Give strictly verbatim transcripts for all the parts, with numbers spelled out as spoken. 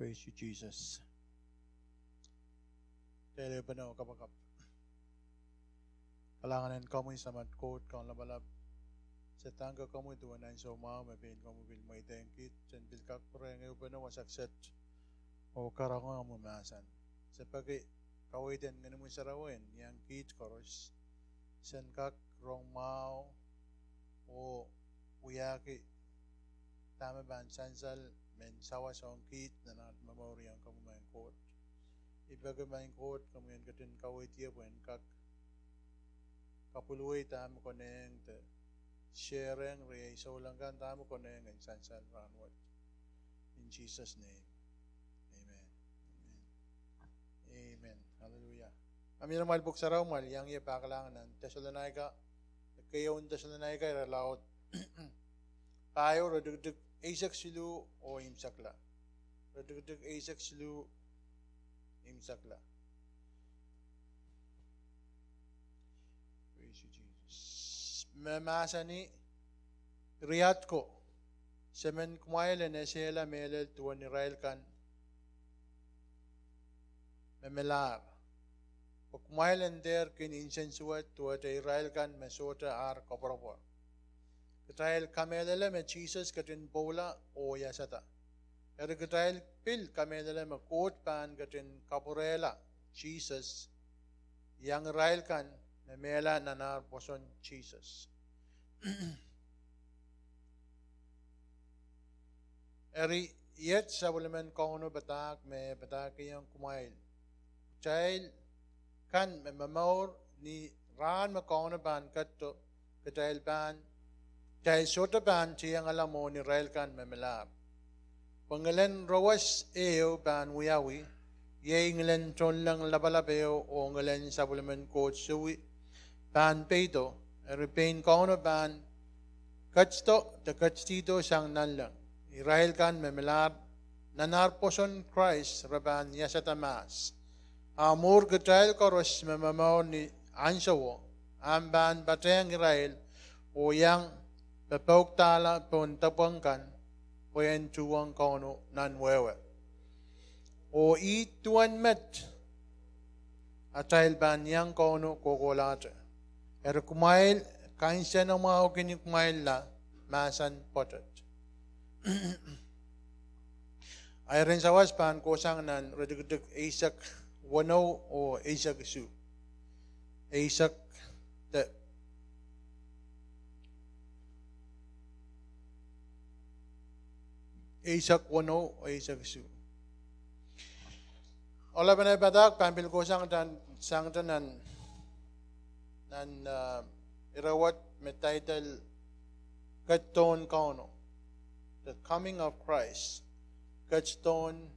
Praise you, Jesus. Kitail ehupene oh kapakap. Kalahngan en komwi Samat Koht Kaun Lapalap. Se dangke komwi duwen ansou mwahu me pein komwi pil mweidehng kiht, sen pil kak pwurehng ehupene wasa kiset oh karonge omwi mahsen. Se peki kaweid en Ngehnomwi Sarawi en iang kiht koaros, sen kak rong mwahu oh wiahki dahme pahn sansal men sawas ong kiht nan aht momouriong komwi Maing Koht. I peki Maing Koht komwi en ketin kaweid ie pwe en kak kapwilwei dahme konehng de shareng riei souleng kan dahme konehng en sansal rahnwet. In Jesus' name. Amen. Amen. Amen. Hallelujah. Ahmw iramwail pwuhk sarawi, mwail iang ie pahkalahngan nan Tesalonaika, keieun Tesalonaika irelaud pahieu, iretikitik eisek siluh oh imwisekla. Iretikitik eisek siluh, imwisekla. Praise you, Jesus. Me mahsanih, riat ko, se men kumwail en esehla mehlel duwen irail kan me melahr, pwe kumwail en dehr kin nsensuwed duwehte irail kan me sohte ar koapworopwor. Kitail kamehlele me Sises ketin pwoula oh iasada. Eri kitail pil kamehlele me Koht pahn ketin kapwurehla Sises iang irail kan me mehla nan ar pwoson Sises. Eri, iet sapwellimen Kauno padahk me padahkihong kumwail. Kitail kan me momour ni rahn me Kauno pahn ketido, kitail pahn, kitail sohte pahn tiengala mwohn irail kan me melahr. Pwe ngilen rewes ehu pahn wiawi, iei ngilen tohnleng lapalap ehu oh ngilen sapwellimen Koht sowi pahn peido, eri pein Kauno pahn ketido de ketidihdo sang nanleng. Irail kan me melahr nan ar pwoson Krais re pahn iasada mahs. A mwuhr kitail koaros me momour ni ansowo, ahpw pahn patehng irail oh iang pepoukihdahla pohn depweng kan pwe en tuhwong Kauno nan wehwe. Oh ih duwen met atail pahn iang Kauno kohkohlahte. Eri kumwail kansenamwahukini kumwailla mahsen pwoatet. A iren sawas pahn kohsang nan iretikitik eisek weneu oh eisek isuh. Eisek de eisek weneu oh eisek isuh. Oaralap en ei padahk pahn pil kohsang nan, sang nan, nan, ah, irewet me title Ketidohn Kauno. The Coming of Christ. Ketidohn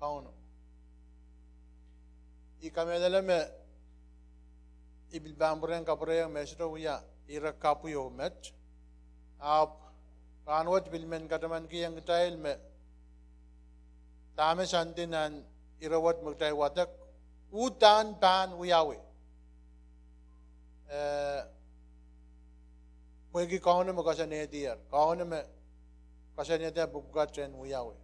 Kauno. I kamehlele me I pil pahn pwurehng kapwurehiong me sohte wia ire kapw ieu met. Ahpw rahnwet I pil men katamankihong kitail me dahme soandi nan irewet me kitail wadek, uhdahn pahn wiawi. Eh, pwehki Kauno me koasoanehdier, Kauno me koasoanehdier pwukat en wiawi.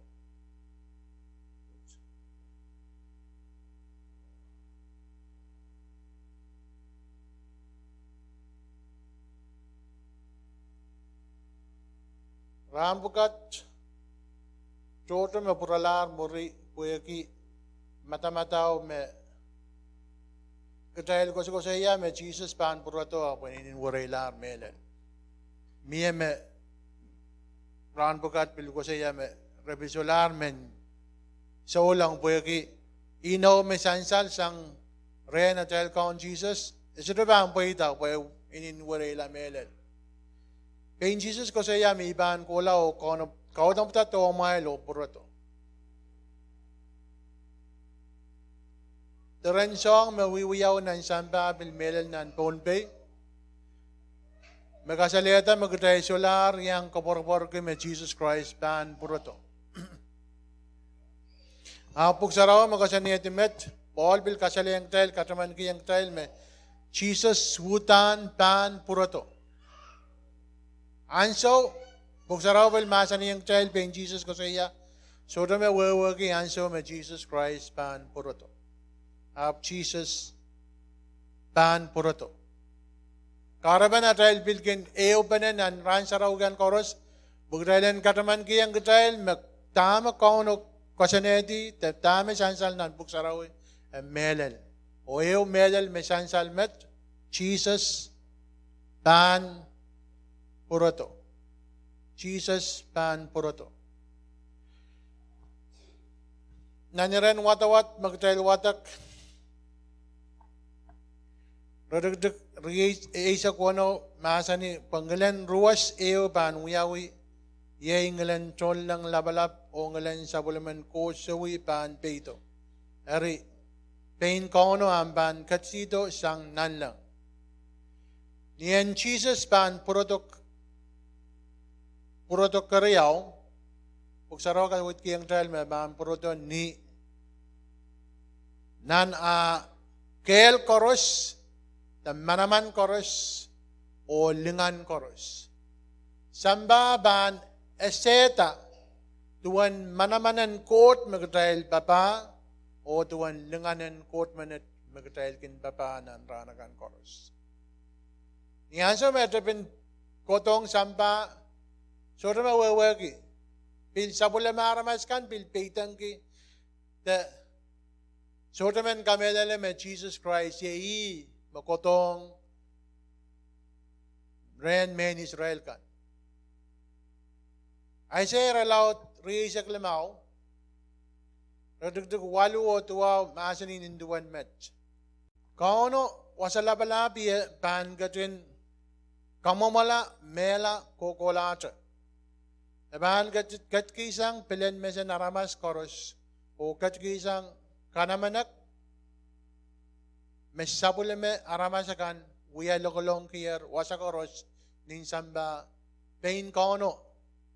Rahn pwukat tohto me pwuralahr mwuri pwehki madamadau me kitail koasokoasoia me Sises pahn pwurodo ahpw inenen wereilahr mehlel. Mie me rahn pwukat pil koasoia me re pil solahr men souleng pwehki inou me sansal sang rehn atail Kaun Sises, e sohte pahn pweida pwe inenen wereila mehlel. Pein Sises koasoia me e pahn kohla oh kaunopada dohmwail oh pwurodo. Diren soahng me wiewiawi nan sampah pil mehlel nan Pohnpei me kasalehda me kitail solahr iang koapworopworki me Sises Krais pahn pwurodo. Ahpw Pwuhk Sarawi me koasoanehdi met, Pohl pil kasalehiong kitail, katamankihong kitail me Sises uhdahn pahn pwurodo. Ansou Pwuhk Sarawi pil mahsanihong kitail pein Sises koasoia, Sohte me wehwehki ansou me Sises Krais pahn pwurodo. Ahpw Sises pahn pwurodo. Kahrepen atail pil kin ehupene nan rahn sarawi kan koaros, pwe kitail en katamankihong kitail me dahme Kauno koasoanehdi, de dahme sansal nan Pwuhk Sarawi, e mehlel. Oh ehu mehlel me sansal met, Sises pahn pwurodo. Sises pahn pwurodo. Nan iren wadawad me kitail wadek, iretikitik rieisek weneu mahsanih pwe ngilen ruwes ehu pahn wiawi, iei ngilen tohnleng lapalap oh ngilen sapwellimen Koht sowi pahn peido. Eri, pein Kauno ahpw pahn ketisihdo sang nanleng. Ni en Sises pahn pwurodo, pwurodo keriau, Pwuhk Sarawi kaweidkihong kitail me pahn pwurodo ni nan ah kehl koaros, de manaman koaros, oh lingan koaros. Sampah pahn esehda duwen manaman en Koht me kitail papah, oh duwen lingan en Koht menet me kitail kin papah nan rahn akan koaros. Ni ansou me e tepin kohdohng sampah, sohte me wehwehki, pil sapwellime aramas kan pil peidengki, de sohte men kamehlele me Sises Krais iei ih me kohdohng rehn mehn Israel kan. Aiseia irelaud rieisek limau, iretikitik waluh oh duwau mahsanih nin duwen met: Kauno Wasa Lapalahpie pahn ketin kamwomwala mehla kohkohlahte. E pahn ket-, ketikihsang pilen mesen aramas koaros, oh ketikihsang kanamenek me sapwellime aramas akan wia lokolongkier wasa koaros nin sampah, pein Kauno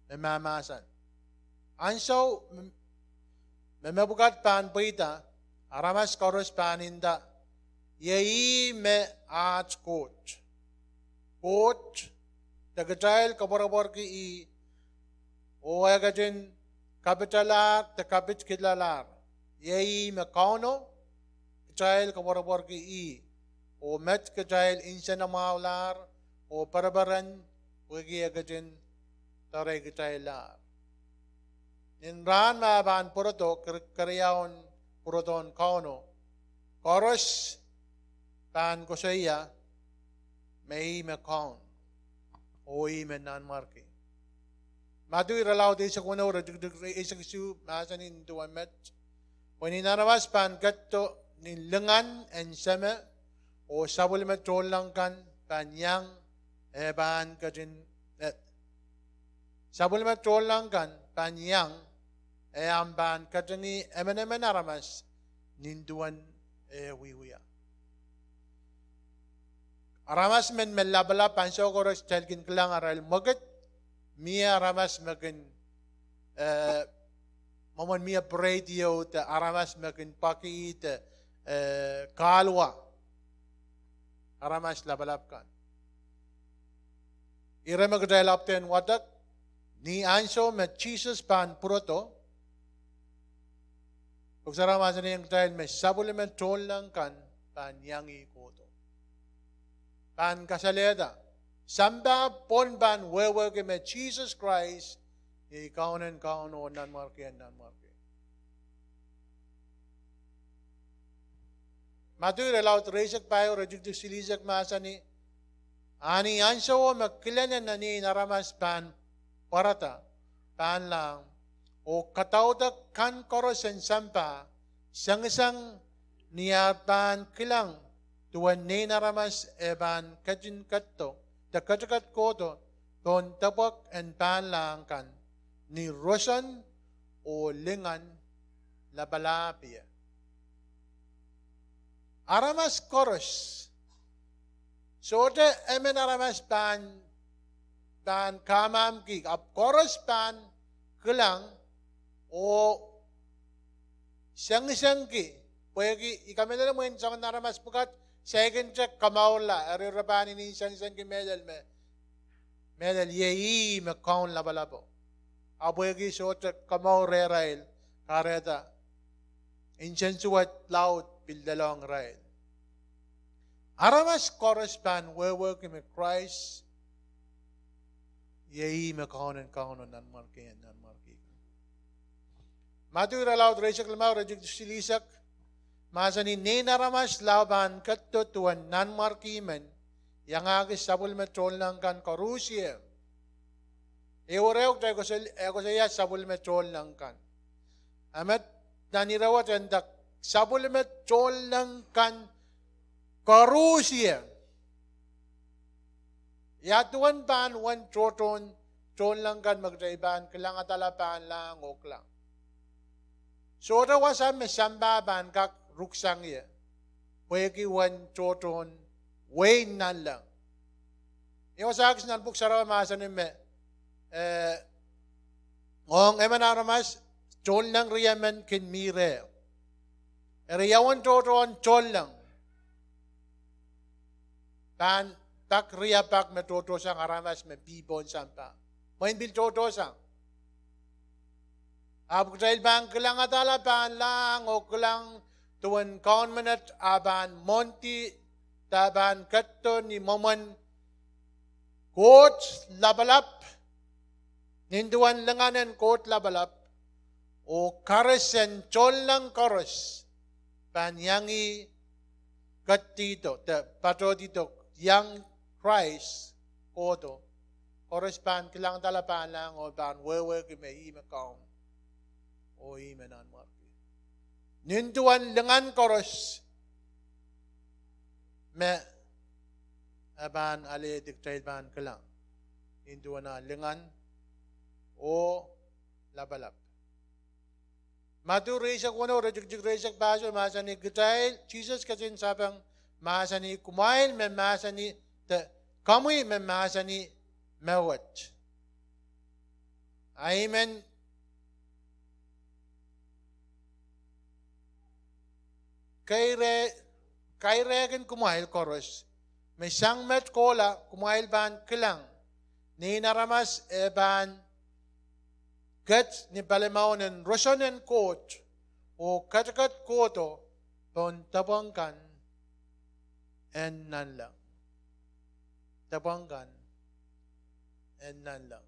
me mahmahsen. Ansou me, me mepwukat pahn pweida, aramas koaros pahn nda, iei ih me aht Koht. Koht, de kitail koapworopworki ih, oh e ketin kapitalahr de kapitkilalahr. Iei ih me Kauno, kitail koapworopworki ih, oh met kitail nsenamwahulahr oh pereperen, pwehki e ketin doareikitaillahr. Nin rahn me e pahn pwurodo, keri-, keriaun pwurodohn Kauno, koaros pahn koasoia me ih me Kaun, oh ih me Nanmwarki. Madiu irelaud eisek weneu, iretikitik eisek isuh mahsanih nin duwen met: Pwe Nein Aramas pahn ketido ni lingan en Seme, oh sapwellime tohnleng kan pahn iang, e pahn ketin, eh, sapwellime tohnleng kan pahn iang, e ahpw pahn ketingih emenemen aramas nin duwen eh wiewia. Aramas men me lapalap, ansou koaros kitail kin kilang arail mwekid, mie aramas me kin, eh, mwomwen mie breid ieu de aramas me kin paki de, eh, kahluwa. Aramas lapalap kan. Ire me kitail ahpwtehn wadek, ni ansou me Sises pahn pwurodo, Pwuhk Sarawi mahsanihong kitail me sapwellime tohnleng kan pahn iang ih kohdo. Pahn kasalehda, sampah pwon pahn wehwehki me Sises Krais iei Kaun en kaun oh Nanmwarki en nanmwarki. Madiu irelaud rieisek pahieu, iretikitik silihsek mahsanih: A ni ansouo me kilene en Nein Aramas pahn pwarada pahnlahng, oh kadaudok kan koaros en sampah sengiseng, ni ar pahn kilang duwen Nein Aramas e pahn ketin ketido de ketiket kohdo pohn depwek en pahnlahng kan ni roson oh lingan lapalahpie. Aramas koaros, sohte emen aramas pahn, pahn kamamkihki, ahpw koaros pahn kilang oh sengisengki, pwehki I kamehlele mwein soangen aramas pwukat saikinte komourla, eri re pahn inenen sengisengki mehlel me, mehlel iei ih me Kaun Lapalapo. Ahpw pwehki sohte komourehrail, kahrehda nsensuwed laud pil lelohng irail. Aramas koaros pahn wehwehki me Krais iei ih me Kaunen kauno, Nanmwarkien nanmwarki. Madiu irelaud rieisek limau, iretikitik silihsek, mahsanih, Nein Aramas lao pahn ketido duwen nanmwarki men, iangahki sapwellime tohnleng kan koarusie. Ehu ire ehu kitail koasoia, eh, koasoia sapwellime tohnleng kan. A met, nan ire wet e nda sapwellime tohnleng kan koarusie. Ia duwen pahn wen tohtohn tohnleng kan me kitail pahn kilangadahla pahnlahng oh kilang? Sohte wasa me sampah pahn kak ruksang ie, pwehki wen tohtohn wehin nanleng. Ia wasa kis nan Pwuhk Sarawi mahsanih me, eh, ong emen aramas, tohnleng riemen kin mi reh. Eri ia wen tohtohn tohnleng pahn pak ria pak me tohtohsang aramas me pih pohn sampah? Mwein pil tohtohsang. Ahpw kitail pahn kilangadahla pahnlahng oh kilang duwen kaun menet ah pahn mwohndi, de pahn ketido ni mwomwen Koht Lapalap, nin duwen lingan en Koht Lapalap, oh karis en tohnleng koaros pahn iang ih, ketidihdo, de patohdido, iang Krais kohdo, koaros pahn kilangadahla pahnlahng oh pahn wehwehki me ih me Kaun oh ih me Nanmwarki, nin duwen lingan koaros me e pahn alehdi, kitail pahn kilang, nin duwen ah lingan oh lapalap. Madiu rieisek weneu, iretikitik rieisek pahisek mahsanih, kitail, Sises ketin sapeng, mahsanih, Kumwail me mahsanih, de komwi me mahsanih me wet. Ahi men kairehkin kumwail koaros, me sang met kohla kumwail pahn kilang, Nein Aramas e pahn ket ni palimaun en roson en Koht, oh ketiket kohdo pohn depweng kan en nanleng. Depweng kan en nanleng.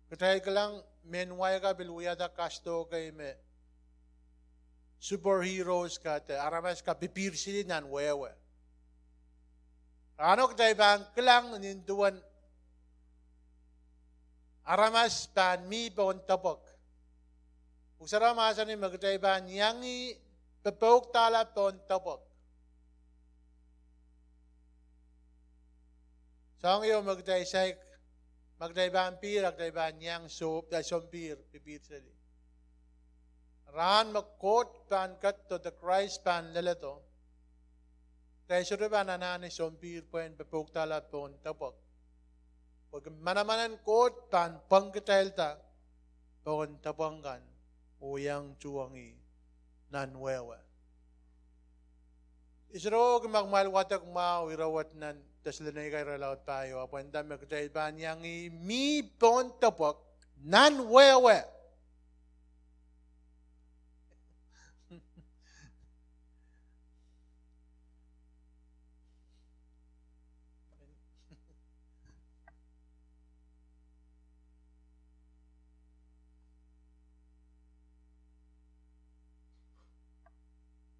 Kitail kilang mehn wai ka pil wiahda kasdo kei me superheroes ka, de aramas ka pipihr sili nan wehwe. Rahno kitail pahn kilang nin duwen aramas pahn mi pohn depwek. Pwuhk Sarawi mahsanih me kitail pahn iang ih, pepoukihdahla pohn depwek. Soangen me kitail saik, ma kitail pahn pihr, a kitail pahn iang soh, eh, sounpihr, pipihr seli. Rahn me Koht pahn ketido, de Krais pahn leledo, kitail sohte pahn anahne sounpihr pwehn pepoukihdahla pohn depwek. Pwehki manaman en Koht pahn pwengkitailda pohn depwek kan oh iang tuhwong ih nan wehwe. I sohte kin mak kumwail wadek mwahu ire wet nan Tesalonika irelaud pahieu, ahpw e nda me kitail pahn iang ih mi pohn depwek nan wehwe.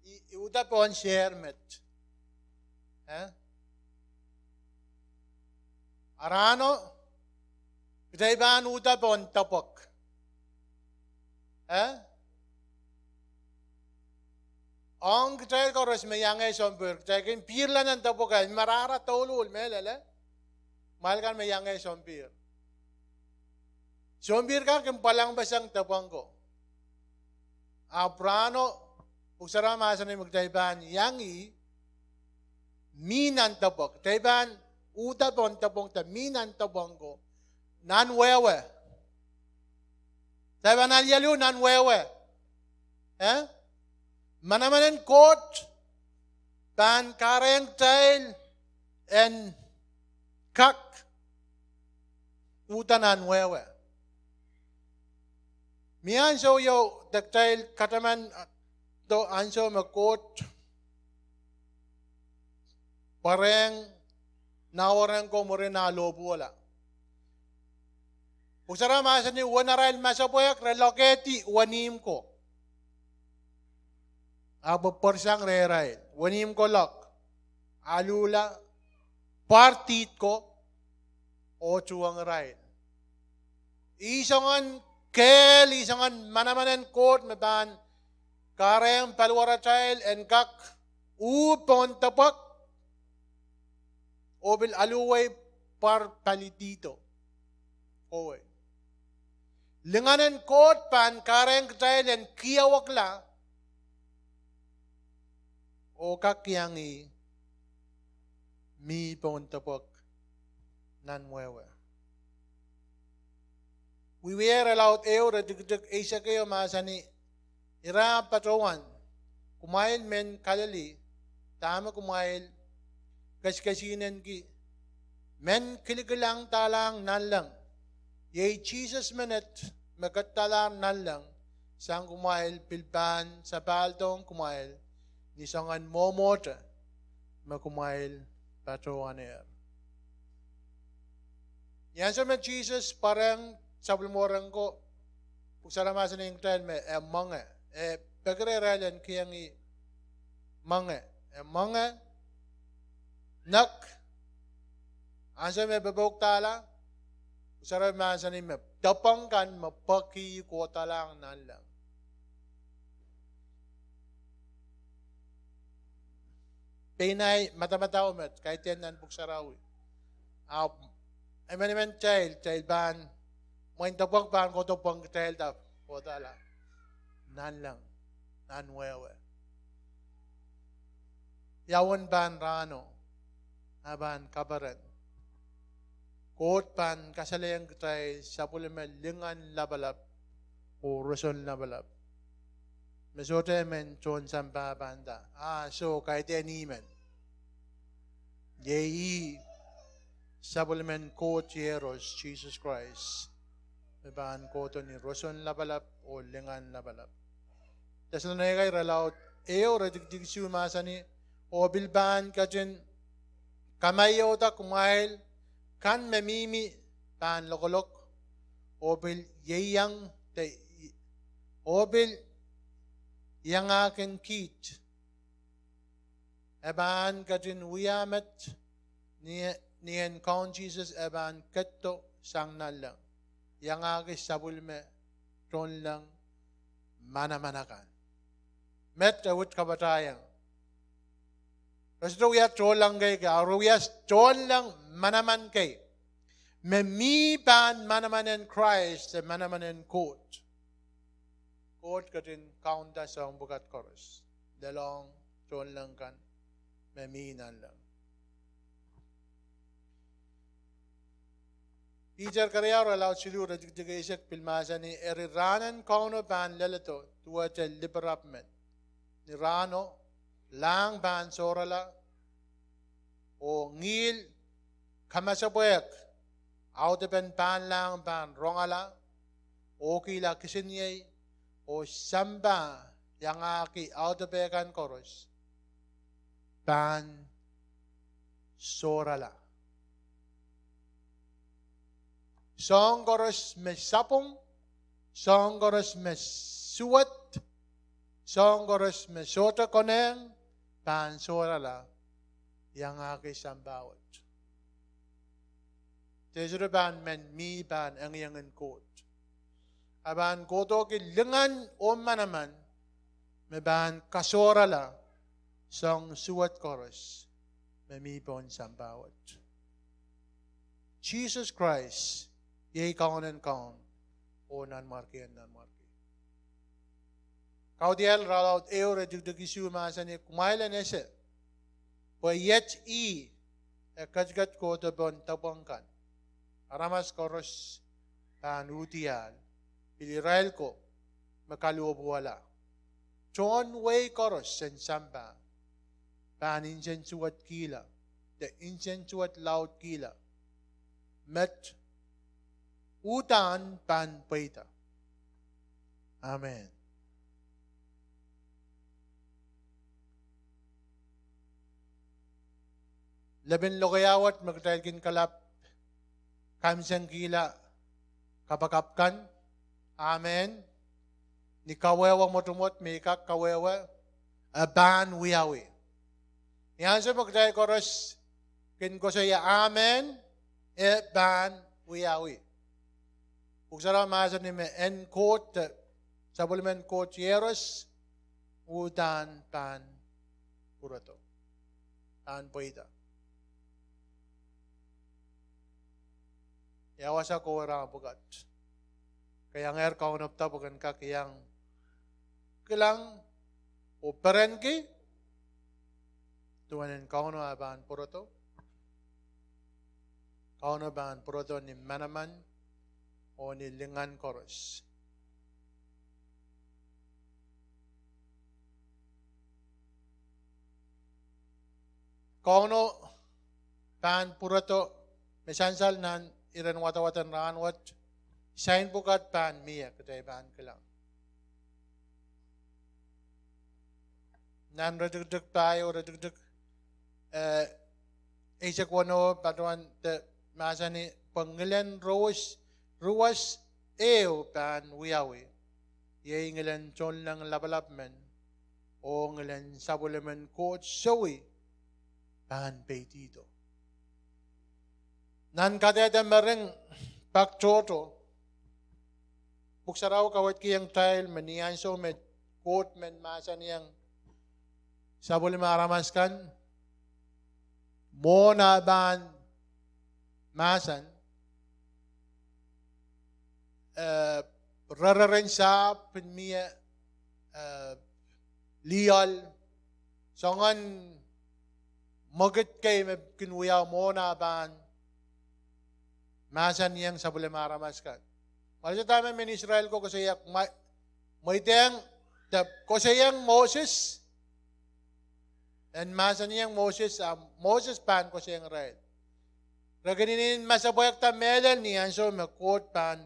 I, I uhdahn pohn share met. Eh? A rahno, kitail pahn uhdahn pohn depwek. Eh? Ong kitail koaros me iang sounpihr, kitail kin pihrla nan depwek, eh, marahra douluhl mehlel, eh? Kumwail kan me iang sounpihr. Sounpihr kan kin pwalangpeseng depweng ko. Ahpw rahno, Pwuhk Sarawi mahsanih me kitail pahn iang ih mi nan depwek. Kitail pahn uhdahn pohn depwek, de mi nan depwek ko. Nan wehwe. Kitail pahn alialu nan wehwe. Eh? Manaman en Koht pahn kahrehiong kitail en kak Uhdahn nan wehwe. Mie ansou ieu de kitail kataman, ah, do ansou me Koht pwarehng nawerenko mwurin ah lohpwuwehla. Pwuhk Sarawi mahsanih, uwen arail masepwehk re lokehdi wenihmw ko. Ahpw pwerisang rehrail, wenihmw ko lok, aluhla, pwar dihd ko, oh tuhwong irail. Ih soangen kehl, ih soangen manaman en Koht me pahn kahrehiong paliwaratail en kak uh pohn depwek oh pil aluhwei pwar palidihdo. Lingan en Koht pahn kahrehiong kitail en kiawekla oh kak iang ih mi pohn depwek nan wehwe. Wiewia irelaud ehu iretikitik eisek ehu mahsanih, ira patohwan, kumwail mehn Kalili, dahme kumwail kesikesihnen ki? Men kilikilang dahlahng nanleng. Iei Sises menet me ketidalahr nanleng sang kumwail pil pahn sapahldohng kumwail ni soangen mwomwohte me kumwail patohwanehr. Ni ansou me Sises pwarehng sapwellimomwi ko, Pwuhk Sarawi mahsanihong kitail me e mwenge, e peki rehrail en kihong ih mwenge, e mwenge, nek, ansou me e popoudala, Pwuhk Sarawi mahsanih me depweng kan me peki kohdalahng nanleng. Pein ei madamadau met kaidehn nan Pwuhk Sarawi. Ahpw emenemen kitail, kitail pahn, mwein depwek pahn kohdo pwehn kitail de kohdahla nanleng, nan wehwe. Ia uwen pahn rahno, a pahn kaperen? Koht pahn kasalehiong kitail sapwellime lingan lapalap oh roson lapalap. Me sohte emen tohn sampah pahn nda, ah, soh, kaidehn ih men. Iei ih sapwellimen Koht iehros Sises Krais, me pahn kohdo ni roson lapalap oh lingan lapalap. Tesalonaika irelaud ehu iretikitik isuh mahsanih, oh pil pahn ketin kamaiouda kumwail kan me mihmi pahn lokolok, oh pil ieiang de, oh pil iangahkin kiht. E pahn ketin wia met ni, ni en Kaun Sises e pahn ketido sang nanleng, iangahki sapwellime tohnleng manaman akan. Met e wet kapatahieng, re sohte wia tohnleng kei, kei, ah, re wia tohnleng manaman kei, me mi pahn manaman en Krais de manaman en Koht. Koht ketin kaunda soahng pwukat koaros, lelohng tohnleng kan me mi nanleng. Piter keriau irelaud siluh iretikitik eisek pil mahsanih, eri rahnen Kauno pahn leledo duwehte lipirap men. Ni rahno, lahng pahn sohrala, oh ngihl kamasepwehk audepen pahnlahng pahn rongala, ohkihla kisiniei, oh sampah, iangahki audepe kan koaros, pahn sohrala. Soahng koaros me sapwung, soahng koaros me suwed, soahng koaros me sohte konehng, pahn sohrala, iangahki sampah wet. De sohte pahn men mi pahn engiengen Koht. A pahn kohdohki lingan oh manaman me pahn kasohrala soahng suwed koaros me mi pohn sampah wet. Sises Krais iei Kaun en kaun oh Nanmwarkien nanmwarki. Kaudiahl irelaud ehu iretikitik isuh mahsanih, kumwail en ese pwe iet ih e ketiket kohdo pohn depweng kan. Aramas koaros pahn uhdiahl, pil irail ko me kalohpwuwala. Tohn wehi koaros en sampah pahn nsensuwedkihla, de nsensuwed laudkihla. Met Uhdahn pahn pweida. Amen. Lepin lokaia wet me kitail kin kalap kaimwisekihla kapakap kan. Amen. Ni kawehwe mwotomwot me I kak kawehwe, e pahn wiawi. Ni ansou me kitail koaros kin koasoia amen, e pahn wiawi. Pwuhk Sarawi mahsanih me en Koht, sapwellimen Koht Iehros, uhdahn pahn pwurodo, pahn pweida. Ia wasa kowe rahn pwukat? Ke iangehr kaunopada pwe ken kak iang kilang oh perenki duwen en Kauno ah pahn pwurodo. Kauno pahn pwurodo ni manaman oh ni lingan koaros. Kauno pahn pwurodo, me sansal nan iren wadawad en rahn wet, sign pwukat pahn mie, kitail pahn kilang. Nan iretikitik pahieu, iretikitik, eh, eisek weneu patohwan de mahsanih pwe ngilen ruwes, ruwes ehu pahn wiawi, iei ngilen tohnleng lapalap men, oh ngilen sapwellimen Koht Sowi pahn peidihdo. Nan kadehde mering pak tohto, Pwuhk Sarawi kaweidkihong kitail me ni ansou me Koht men mahsanihong sapwellime aramas kan, mwohn ah pahn mahsen, eh, rereren sahpw pil mie, eh, lioal, soangen mwekid kei me kin wiawi, mwohn ah pahn mahsanihong sapwellime aramas kan. Mwalese dahme mehn Israel ko koasoia, mwe-, mweidohng de koasoiong Moses, en mahsanihong Moses, ah Moses pahn koasoiong irail. Re kin inenen masepwehkda mehlel ni ansou me Koht pahn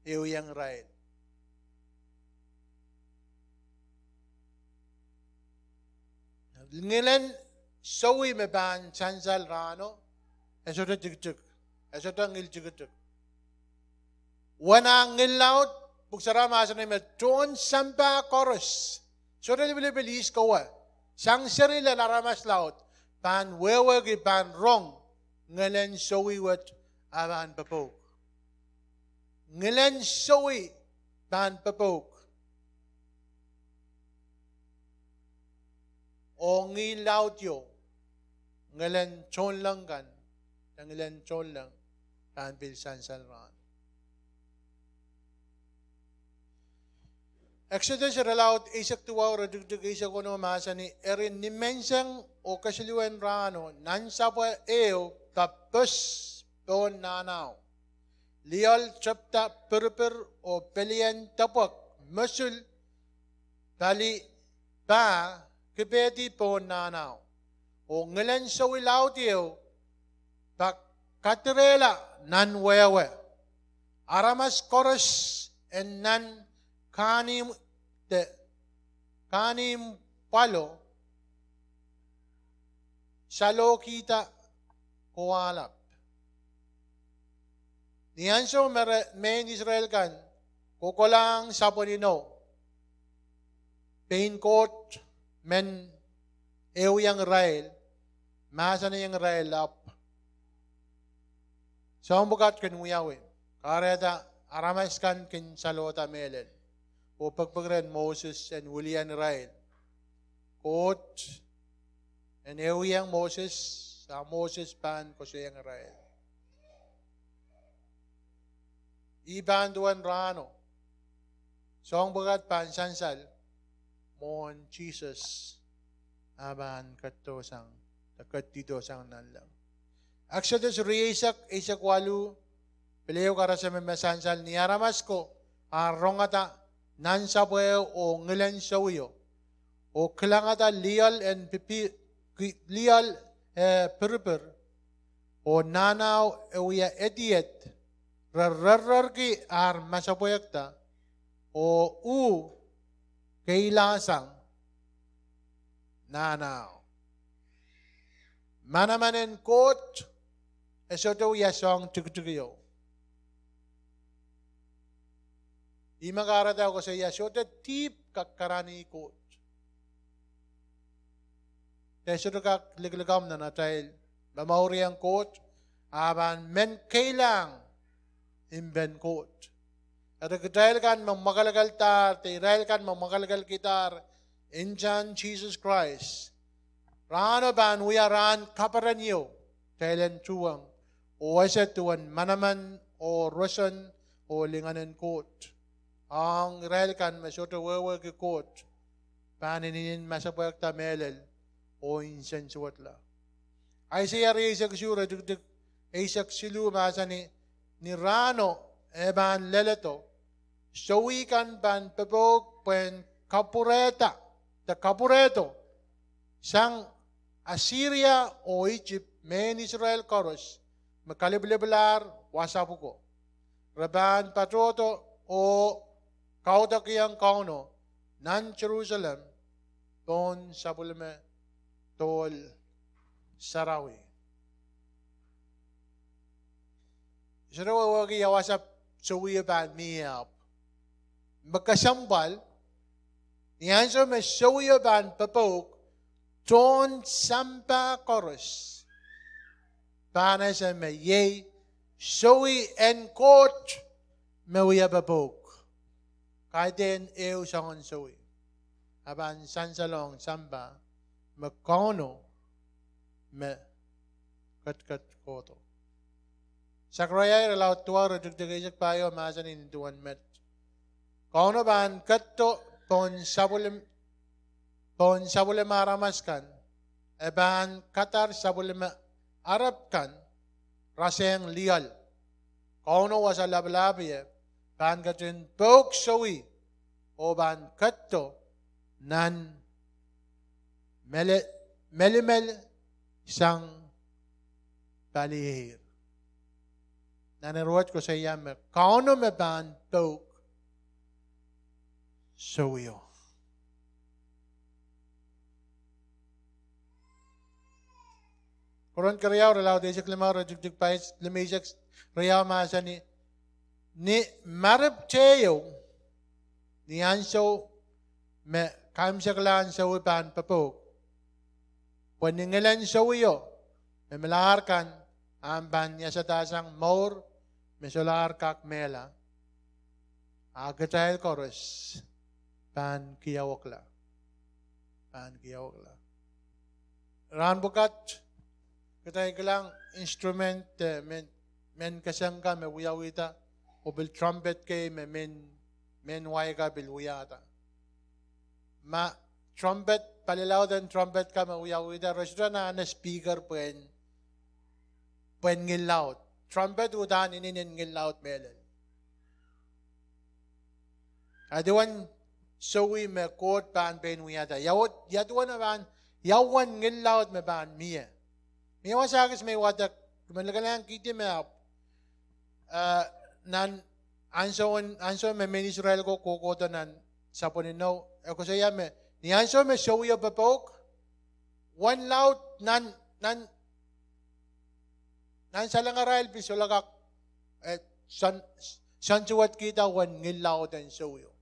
ehuiong irail. Ngilen Sowi me pahn sansal rahno, e sohte tikitik, e sohte ngil tikitik. Uwen ah ngil laud, Pwuhk Sarawi mahsanih me tohn sampah koaros, sohte lipilipil, ihs kowe, sang seri lel aramas laud, pahn wehwehki, pahn rong ngilen Sowi wet ah pahn popouk. Ngilen Sowi pahn popouk. Oh ngih laudio, ngilen tohnleng kan, de ngilen tohnleng pahn pil sansal rahn. Eksodos irelaud eisek duwau, iretikitik eisek weneu mahsanih, eri nimenseng oh kesiluhn rahno, nansapwe ehu papos pohn nahnao. Lioal tepda pirpir oh pelien depwek, mosul, pali pah, kipehdi pohn nahnao. Oh ngilen Sowi laudio pak kadirehla nan wehwe. Aramas koaros en nan kahnimw de kahnimw pwalo salohkihda kowahlap. Ni ansou me re-, mehn Israel kan kokolahng sapwellime pein Koht men ehuiong irail, mahsanihong irail ahpw soahng pwukat kin wiawi, kahrehda aramas kan kin salohda mehlel. Oh pekipeki rehn Moses en wilian irail. Koht en ehuiong Moses, a Moses pahn koasoiong irail. Ih pahn duwen rahno, soahng pwukat pahn sansal mwohn Sises ah pahn ketido sang, de ketido sang nanleng. Eksodos rieisek, eisek waluh, pil ehu karasaramas me sansal: Ni aramas ko ar rongada nansapwe oh ngilen Sowio, oh kilangada lioal en pipi-, ki-, lioal, eh, pirpir, oh nahnao e wia edied, Re rerrerki ar masepwehkda oh uh keilahsang nahnao. Manaman en Koht e sohte wia soahng tikitikio. Ih me kahrehda koasoia sohte dihp kak karanih Koht. De sohte kak likilikamw nan atail momourieng Koht, a pahn men keilahng impen Koht. Eri kitail kan me mwakelekeldahr, de irail kan me mwakelekelkidahr ntahn Sises Krais, rahno pahn wia rahn kaperen ieu kitail en tuhwong, oh ese duwen manaman oh roson oh lingan en Koht. Ong irail kan me sohte wehwehki Koht, pahn inenen masepwehkda mehlel oh nsensuwedla. Aiseia rieisek isuh, iretikitik eisek siluh mahsanih, ni rahno e pahn leledo, sowi kan pahn popouk pwehn kapwurehda, de kapwurehdo sang Asiria oh Isip, mehn Israel koaros me kalipilipilahr wasa pwuko. Re pahn patohdo oh kaudokiong Kauno nan Serusalem pohn sapwellime dohl sarawi. Sohte wehwehki ia wasa sowio pahn mie, ahpw me kesempwal, ni ansou me sowio pahn popouk, tohn sampah koaros pahn ese me iei sowi en Koht me wia popouk. Kaidehn ehu soangen sowi, a pahn sansalohng sampah me Kauno me ketiket kohdo. Sakaraia irelaud duwau, iretikitik eisek pahieu mahsanih nin duwen met, Kauno pahn ketido pohn sapwellime aramas kan, e pahn kadar sapwellime Arab kan rasehng lioal. Kauno Wasa Lapalahpie pahn ketin pouk sowi oh pahn ketido nan melimel sang palieir. Nan ire wet koasoia me Kauno me pahn pouk sowio. Korint keriau, irelaud eisek limau, iretikitik paheisek, limeisek riau mahsanih, ni maripw teio, ni ansou me kaimwiseklahn sowi pahn popouk, pwe ni ngilen sowio me melahr kan ahpw pahn iasadahsang mour me solahr kak mehla, a kitail koaros pahn kiawekla, pahn kiawekla. Rahn pwukat kitail kilang instrument, eh, mehn, mehn keseng ka me wiawihda, oh pil trumpet kei me mehn, mehn wai ka pil wiahda. Ma trumpet, palilaud en trumpet ka me wiawihda, re sohte anahne speaker pwehn, pwehn ngillaud. Trumpet uhdahn inenen ngillaud mehlel. Ia duwen sowi me Koht pahn pein wiahda? Ia, ia duwen pahn, ia uwen ngillaud me pahn mie? Mie wasa kis me I wadek, me I lekelahng kihdi me ahpw, eh, nan ansou, ansou me mehn Israel ko kohkohdo nan sapwen inou, e koasoia me ni ansou me sowio popouk, uwen laud nan, nan, nan salengarail pil solahr kak, eh, sen, sensuwedkihda uwen ngillaud en sowio.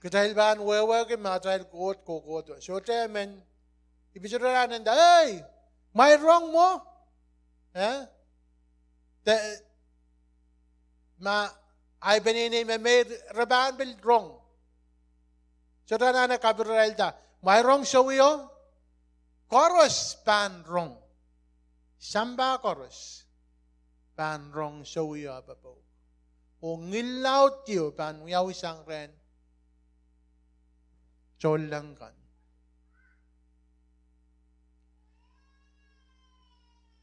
Kitail pahn wehwehki me atail Koht kohkohdo. Sohte men, I pil sohte anahne nda, ei, mwail rong mwo? Eh? De, ma ahi peneinei me meir, re pahn pil rong. Sohte anahne kapirirailda, mwail rong sowio? Koaros pahn rong. Sampah koaros pahn rong sowio ah popouk. Oh ngillaud ieu pahn wiawi sang rehn souleng kan.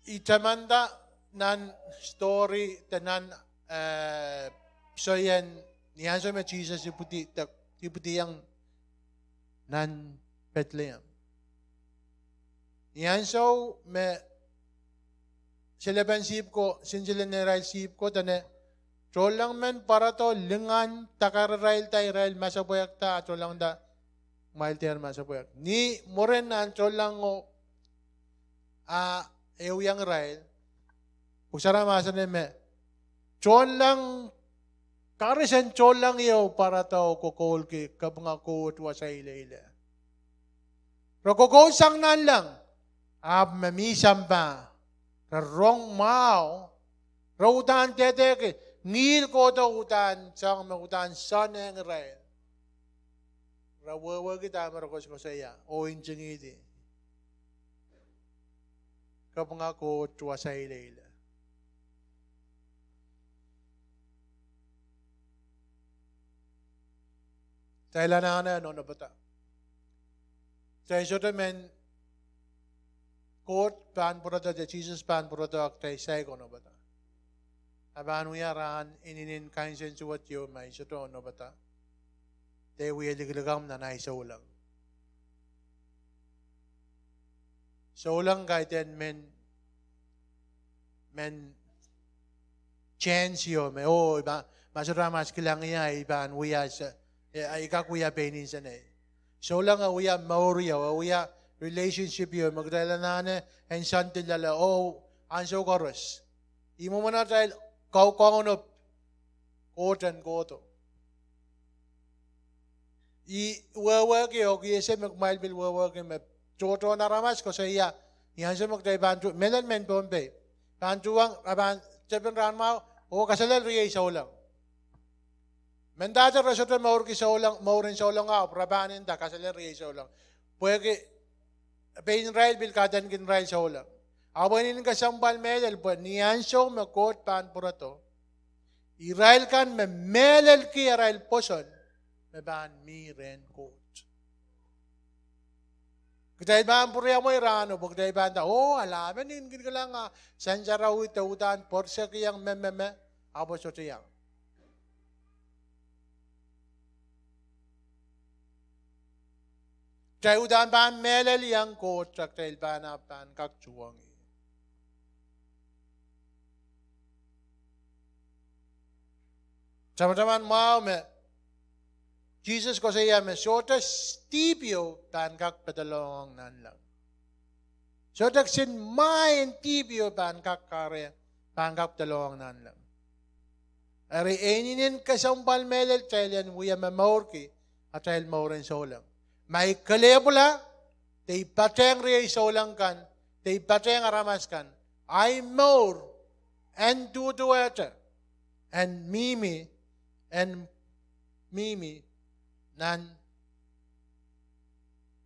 I tamanda nan story de nan, eh, soai en ni ansou me Sises ipwidi, de ipwidiong nan Pedleem. Ni ansou me silepen sihpw ko, sinsile neirail sihpw ko, dene tohnleng men pwarodo, lingan, dakarirailda irail masepwehkda, a tohnlengda kumwail dehr masepwehk. Ni mwurin nan tohnlengo, a ehuiong irail, Pwuhk Sarawi mahsanih me tohnleng, koaros en tohnleng ieu pwarodo kokoulki kapinga Koht wasa ileile. Re kokoul sang nanleng, ahpw me mi sampah, re rong mwahu, re uhdahn dehdehki, ngihl kohdo uhdahn soang me uhdahn soanehng irail. Re wehwehki dahme re koasoakoasoia oh ntingihdi kapinga Koht wasa ileile. Kitail anahne en onopada. Kitail sohte men, Koht pahn pwurodo de Sises pahn pwurodo, a kitail saik onopada. A pahn wia rahn inenen kansensuwed ieu ma I sohte onopada, de I wie likilikamw nan ahi souleng. Souleng kaidehn men, men chance ieu me, oh, ma, ma sohte aramas kilang ie, I pahn wia se, e, I kak wia pein insenei. Souleng e wia mour ieu, e wia relationship ieu me kitail anahne en soandi loale, oh, ansou koaros. Ih mwomwen atail kaukaunop Koht en kohdo. I wehwehki oh I ese me kumwail pil wehwehki me tohtohn aramas koasoia, ni ansou me kitail pahn tu, mehlel mehn Pohnpei, pahn tuhwong, a pahn tepin rahn mwahu oh kaselel riei souleng. Mendahte re sohte mourki souleng, mour en souleng, ahpw re pahn nda kaselel riei souleng, pwehki pein irail pil kadaneki irail souleng. Ahpw e inenen kesempwal mehlel pwe ni ansou me Koht pahn pwurodo, irail kan me mehlelki arail pwoson me pahn mi rehn Koht. Kitail pahn pwuriamwei rahno pwe kitail pahn nda, oh, a lahpen inengieng kilang, a sansarawi de uhdahn pwerisekiong me, me, me, ahpw e sohte iang. Kitail uhdahn pahn mehlel iang Koht, a kitail pahn, a pahn kak tuhwong ih. Tamataman mwahu me Sises koasoia me sohte s-, dihp ieu pahn kak pedelong nanleng. Sohte kisin mwahu en dihp ieu pahn kak kare, pahn kak pedelong nanleng. Eri e inenen kesempwal mehlel kitail en wia momourki atail mour en souleng. Ma I kelehpwla, de I patehng riei souleng kan, de I patehng aramas kan, ahi mour en duduwehte, en mihmi, en mihmi nan,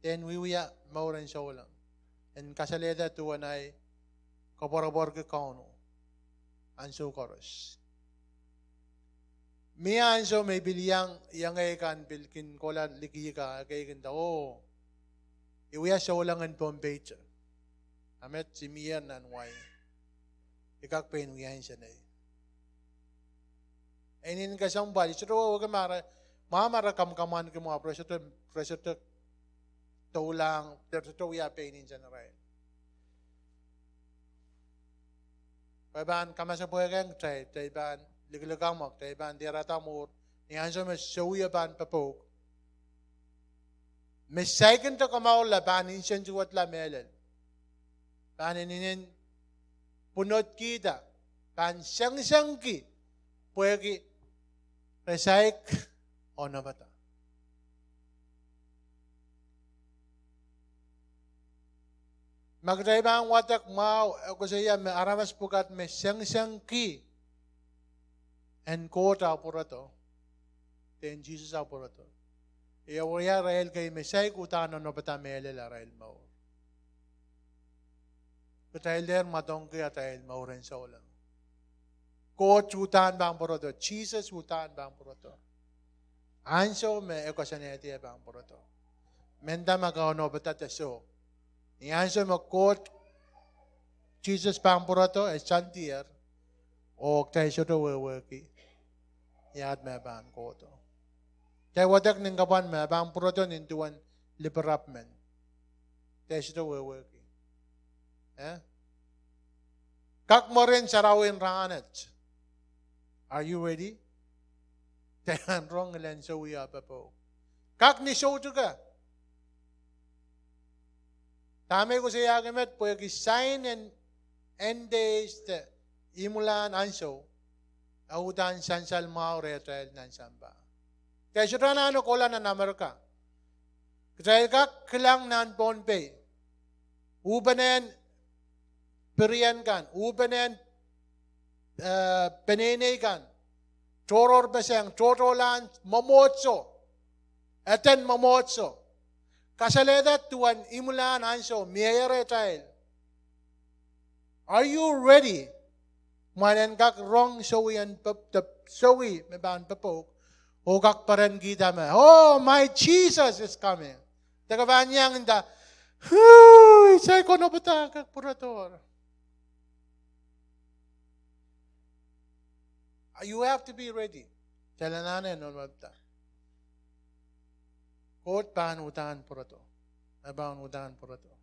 de en wiewia mour en souleng, en kasalehda duwen ahi koapworopworki Kauno ansou koaros. Mie ansou me I pil iang, iengei kan pil kin kohla likih ka, ekei kin nda, oh, I wia souleng en Pompeite. A met I mie nan wai. I kak pein wia insenei. E inenen kesempwal, I sohte wehwehki ma re, ma, ma re kamwakamwanki mwo ahpw re sohte, re sohte doulahng, re sohte wia pein insenarail. Pwe pahn kamasepwehkehng kitail, kitail pahn likilikamw, kitail pahn diarada mwuhr, ni ansou me sewio pahn popouk, me saikinte komourla pahn insensuwedla mehlel, pahn inenen pwunodkihda, pahn sengisengki, pwehki re saik onopada. Ma kitail pahn wadek mwahu, e koasoia me aramas pwukat me sengisengki en Koht ah pwurodo, de en Sises ah pwurodo, e wia irail kei me saik uhdahn onopada mehlel arail mour. Kitail dehr mwadangki atail mour en souleng. Koht uhdahn pahn pwurodo, Sises uhdahn pahn pwurodo ansou me e koasoanehdi e pahn pwurodo. Mehnda ma ke onopada de soh, ni ansou me Koht, Sises pahn pwurodo, e sandier, oh kitail sohte wehwehki iahd me e pahn kohdo. Kitail wadek nin kapwan me e pahn pwurodo nin duwen lipirap men. Kitail sohte wehwehki. Eh? Kak mwaren sarawi en rahnwet. Are you ready? Kitail en rong ngilen sowi oh popohl. Kak ni soutuke. Dahme I koasoiahki met pwehki sign en end days de imwilahn ansou, e uhdahn sansal mwahu rehtail nan sampah. Kitail sohte anahne kohla nan Amerika. Kitail kak kilang nan Pohnpei, uhpenehn pirien kan, uhpenehn, eh, peneinei kan, tohrohrpeseng, tohtohlahn mwomwohdiso, eden mwomwohdiso, kasalehda duwen imwilahn ansou mieier atail. Are you ready? Mwail en kak rong sowi en pop-, de sowi me pahn popohl, oh kak perenkihda me, "Oh, my Jesus is coming." De ke pahn iang nda, "Hui, sai konopwada kak pwurodo." You have to be ready. Kitail anahne nohnopada. Koht pahn uhdahn pwurodo. E pahn uhdahn pwurodo.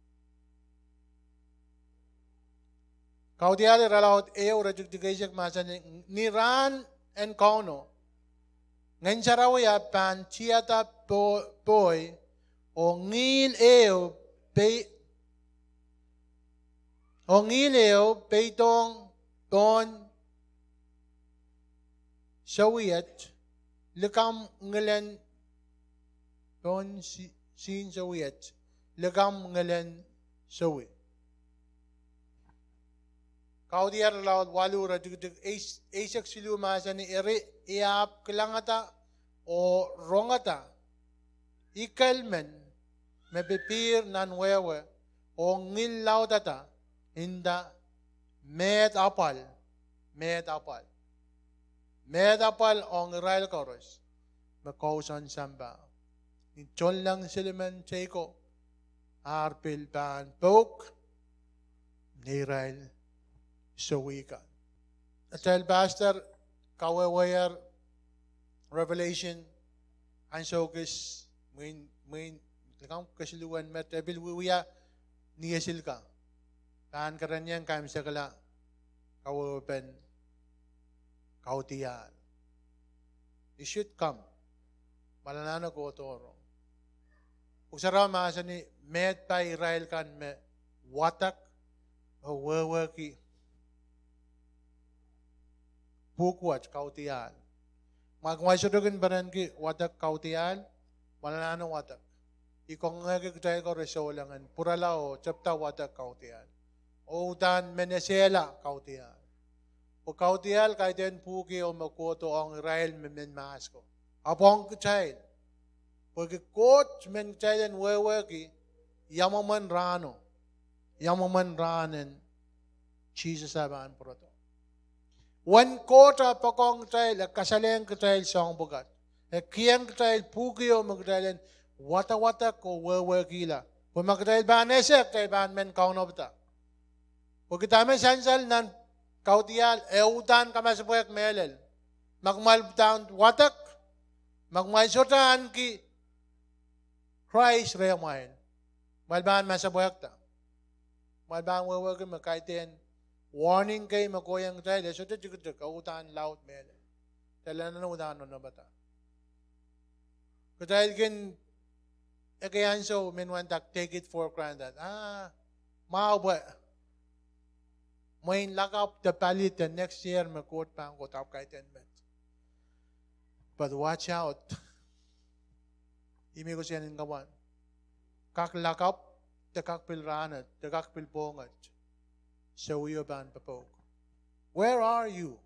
Kaudiahl irelaud ehu iretikitik eisek mahsanih, ni rahn en Kauno, Ngehn Sarawi ahpw pahn tiada po-, poi, oh ngihl ehu pei-, oh ngihl ehu peidohng pohn sowi et, likamw ngilen, pohn si-, sihn sowi et, likamw ngilen sowi. Kaudiahl irelaud waluh iretikitik eis-, eisek siluh mahsanih, eri I ahpw kilangada oh rongada ikel men me pipihr nan wehwe, oh ngihl laudada, nda, Meid apwal, meid apwal, meid apwal ong irail koaros me kousoan sampah. Ni tohnleng silimen teiko, ar pil pahn pouk neirail sowi kan. Atail pastor kawehwehier Revelation, ansou kis, mwein, mwein, likamw kesiluhwen met, e pil wiewia ni esil ka. Pahn kerenieng kaimwisekala kawehwepen kaudiahl. It should come. Mwail anahne kohdo rong. Pwuhk Sarawi mahsanih, meid pai irail kan me wadek oh wehwehki pwuhk wet kaudiahl. Ma kumwail sohte kin perenki wadek kaudiahl, mwail anahne wadek. I kangoangehki kitail koaros souleng en pwurala oh tepda wadek kaudiahl, oh uhdahn men esehla kaudiahl. Pwe kaudiahl kaidehn pwuhk ehu me kohdo ong irail me men mahs ko, ahpw ong kitail. Pwehki Koht men kitail en wehwehki, ia mwomwen rahno, ia mwomwen rahnen Sises ah pahn pwurodo. Uwen Koht ah poakohng kitail, e kasalehng kitail soahng pwukat. E kihong kitail pwuhk ehu me kitail en wadawadek oh wehwehkihla. Pwe ma kitail pahn ese, kitail pahn men kaunopada. Pwehki dahme sansal nan kaudiahl, e uhdahn kamasepwehk mehlel. Ma kumwail uhdahn wadek, ma kumwail sohte ahneki Krais rehmwail, mwail pahn masepwehkda. Mwail pahn wehwehki me kaidehn warning kei me kohieng kitail, e sohte tikitik, e uhdahn laud mehlel. Kitail anahne uhdahn nonopada. Kitail kin, ekei ansou men wenda take it for granted. Ah, mwahu pwe mwein lakapw de pali de next year me Koht pahn kohdo, ahpw kaidehn met. But watch out. Ihme I koasoia ni kapwan, kak lakapw, de kak pil rahnwet, de kak pil pwohnget, sowio pahn popouk. Where are you?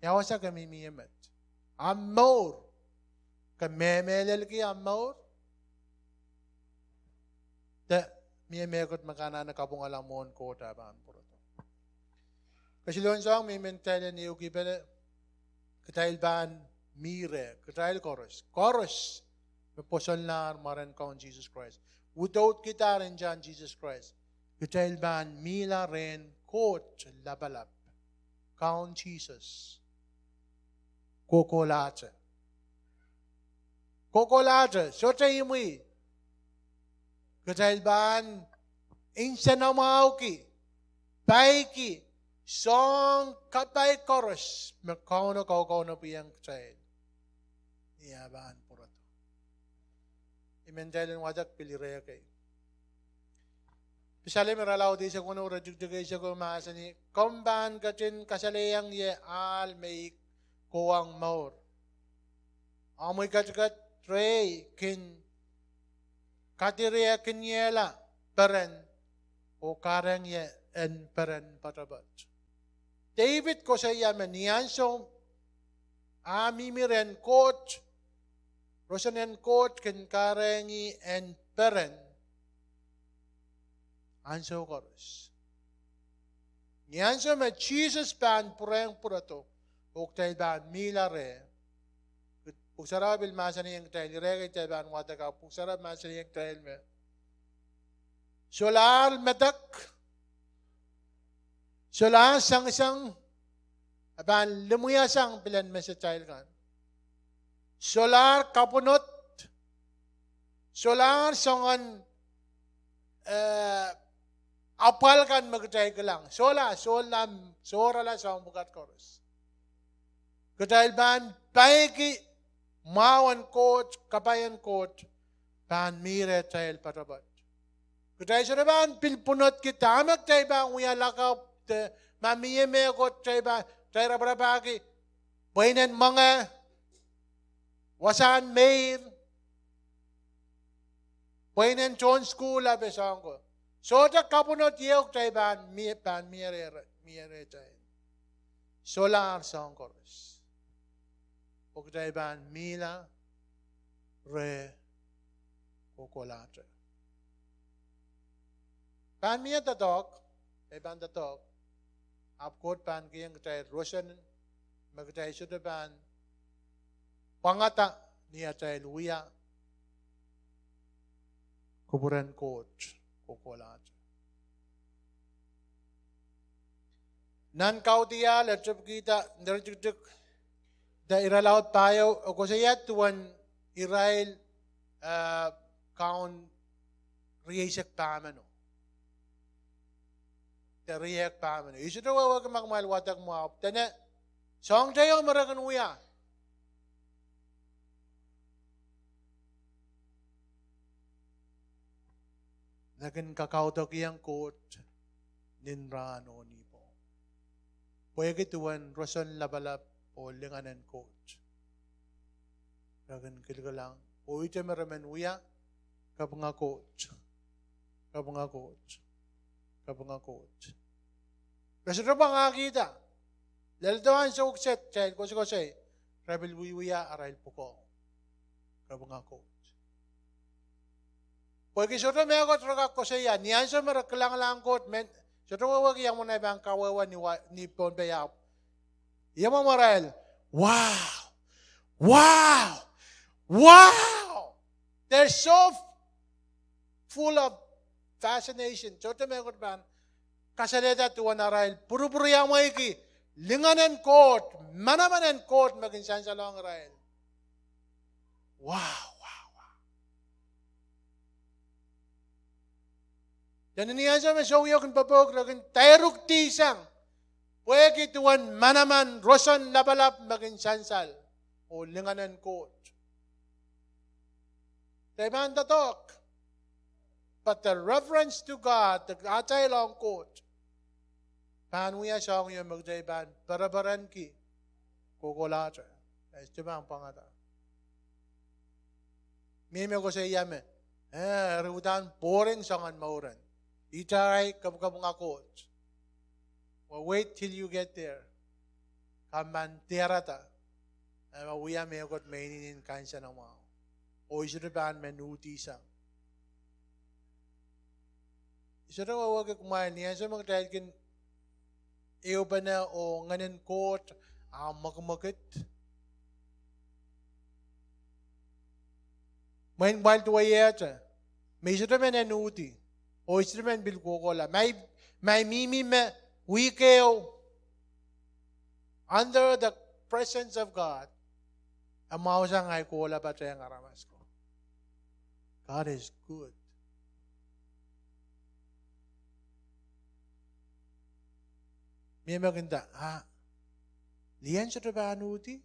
Ia wasa ke mihmi met? Ahmw mour. Ke mehlelki ahmw mour? De mie mehkot me ke anahne kapwungala mwohn Koht ah pahn pwurodo. Kesiluhwen soahng me I men kitail en ehukipene, kitail pahn mih reh, kitail koaros, koaros me pwosonlahr mwaren Kaun Sises Krais, udoudkidahr ntahn Sises Krais, kitail pahn mihla rehn Koht lapalap, Kaun Sises. Kohkohlahte. Kohkohlahte, sohte imwi. Kitail pahn nsenamwahuki paiki soahng kapai koaros me Kauno kaukaunopwihong kitail ni ah pahn pwurodo. I men kitail en wadek pil ire kei. Psalmen irelaud eisek weneu, iretikitik eisek ehu mahsanih, komw pahn ketin kasalehiong ie ahl me I kohwong mour. Omw ketiket rehi kin kadirehkiniehla peren oh kahrehiong ie en peren poatopoat. Depit koasoia me ni ansou ah mihmi rehn Koht, roson en Koht kin kahrehiong en peren ansou koaros. Ni ansou me Sises pahn pwurehng pwurodo oh kitail pahn mihla reh, Pwuhk Sarawi pil mahsanihong kitail, ire kei kitail pahn wadek, Pwuhk Sarawi mahsanihong kitail me solahr medek, solahr sengiseng, e pahn limwiasang pilen mesatail kan. Solahr kapwunod, solahr soangen, eh, apwal kan me kitail kilang, sohla, sohla, sohrala soahng pwukat koaros. Kitail pahn paiki mwahu en Koht, kapai en Koht pahn mih rehtail poatopoat. Kitail sohte pahn pil pwunodki dahme kitail pahn wia lakapw de ma mie mehkot kitail pahn, kitail raparapahki pweinen mwenge, wasahn meir, pweinen tohn sukuhl, ape soahng ko. Sohte kapwunod ieu kitail pahn mie, pahn mie rehtail. Solahr soahng koaros. Oh kitail pahn mihla reh kohkohlahte. Pahn mie doadoahk, e pahn doadoahk, ahpw Koht pahn kihong kitail roson me kitail sohte pahn pwangada ni atail wia kupwuren Koht kohkohlahte. Nan Kaudiahl e tepkihda, iretikitik de irelaud pahieu, e koasoia duwen irail, eh, kaun rieisek pahmeno de riehk pahmeno. I sohte wehwehki ma kumwail wadek mwahu, dene soahng teio me re kin wia, re kin kakaudokiong Koht nin rahn oh nipwong. Pwehki duwen roson lapalap oh lingan en Koht, re kin kilkilang oh ihte me re men wia, kapinga Koht, kapinga Koht, kapinga Koht. Re sohte pwangahkihda, lel dohn ansou kiset kitail koasokoasoi, re pil wiewia arail pwukoa, kapinga Koht. Pwehki sohte mehkot re kak koasoia, ni ansou me re kilangalahng Koht, men sohte wehwehki ia mwomwen ei pahn kawehwe ni wa, ni Pohnpei ahpw ia mwomwen irail, wow, wow, wow. They're so full of fascination. Sohte mehkot pahn kasalehda duwen arail pwurupwuriamweiki lingan en Koht, manaman en Koht me kin sansalohng irail. Wow, wow, wow. Dene ni ansou me souiok kin popohk, re kin dairukdihsang pwehki duwen manaman, roson lapalap me kin sansal oh lingan en Koht. Kitail pahn doadoahk, but the reverence to God, de atail ong Koht, pahn wia soahng ieu me kitail pahn pereperenki kohkohlahte. E sohte pahn pwangada. Mie me koasoia me, eh, eri uhdahn boring soangen mouren. Ihte arail kapikapinga Koht. Well, wait till you get there. Ke men diarada, eh, ma wia mehkot me inenen kansenamwahu, oh I sohte pahn men uhdihsang. I sohte wehwehki kumwail, ni ansou me kitail kin ehupene oh Ngehn en Koht ah mwekimwekid, mwein kumwail duwaiehte me I sohte men en uhdi, oh I sohte men pil kohkohla. Ma I, ma I mihmi me wihk ehu under the presence of God, e mwahusang ahi kohla patehng aramas ko. God is good. Mie me kin nda, ah, lien sohte pahn uhdi,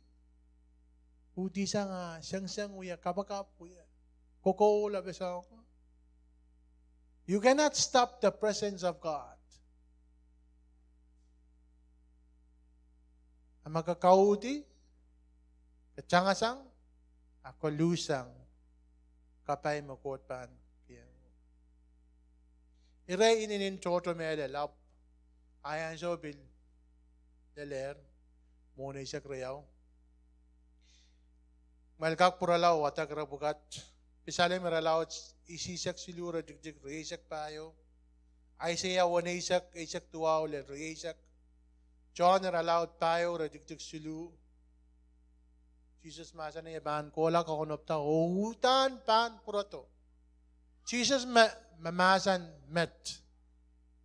uhdihsang ah sengseng wie kapakap wie kokoula pwe soahng. You cannot stop the presence of God. A ma ke kauhdi, ke tangasang, a koluhsang kapai me Koht pahn kihong. Ire inenen tohto mehlel, ahpw ahi ansou pil lelehr, mwohn eisek riau. Kumwail kak pwurala oh wadek ire pwukat. Pisalem irelaud isihsek siluh ire tikitik rieisek pahieu. Aiseia weneisek, eisek duwau lel rieisek. Sohn irelaud pahieu ire tikitik siluh. Sises mahsanih e pahn kohla, kaunopda oh uhdahn pahn pwurodo. Sises me, me mahsen met.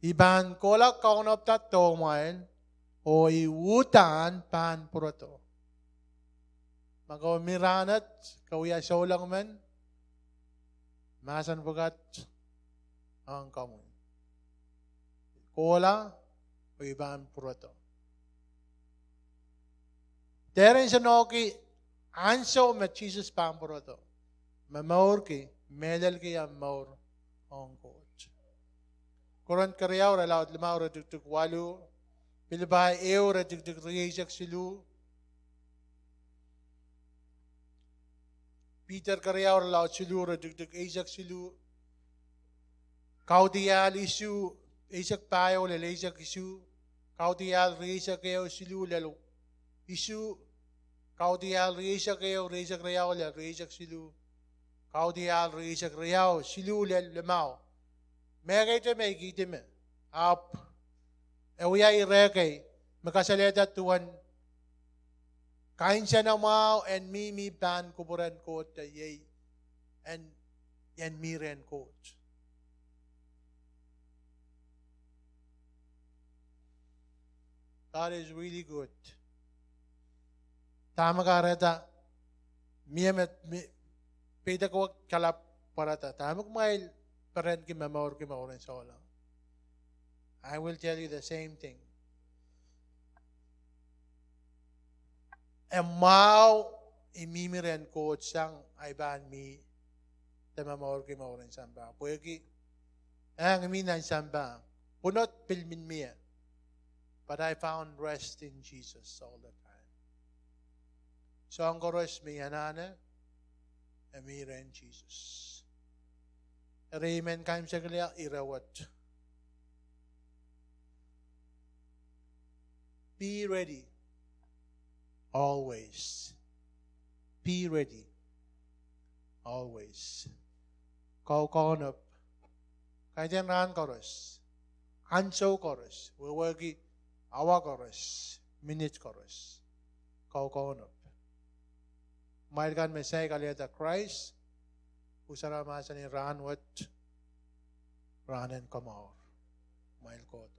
I pahn kohla, kaunopda dohmwail, oh I uhdahn pahn pwurodo. Ma ke mi rahnwet, ke wia souleng men, mahsen pwukat ong komwi. Kohla, oh I pahn pwurodo. Dehr nsenohki ansou me Sises pahn pwurodo, momourki, mehlelki ah mour ong Koht. Korint keriau irelaud limau ire tikitik waluh, Pilipai ehu ire tikitik rieisek siluh, Piter keriau irelaud siluh ire tikitik eisek siluh, Kaudiahl isuh, eisek pahieu lel eisek isuh, Kaudiahl rieisek ehu siluh lel isuh, Kaudiahl rieisek ehu rieisek riau lel rieisek siluh, Kaudiahl rieisek riau siluh lel limau. Mehkei te me I kihdi me, ahpw e wia ire kei me kasalehda duwen kainsenamwahu en mihmi pahn kupwuren Koht, iei en, en mih rehn Koht. God is really good. Dahme kahrehda mie me, me, peidek wet kalapw pwarada, dahme kumwail perenki momourki mouren souleng? I will tell you the same thing. E mwahu I mihmi rehn Koht sang ahi pahn mih de momourki mouren sampah. Pwehki, eh, I mi nan sampah, pwunod pil mi mie. But I found rest in Jesus all the time. Soahng koaros me I anahne, e mih rehn Sises. Eri I men kaimwisekala ire wet. Be ready always. Be ready always. Kaukaunop. Kaidehn rahn koaros, ansou koaros, wehwehki awa koaros, minit koaros. Kaukaunop. Kumwail kan me saik alehda Krais, Pwuhk Sarawi mahsanih rahn wet rahn en komour. Kumwail kohdo.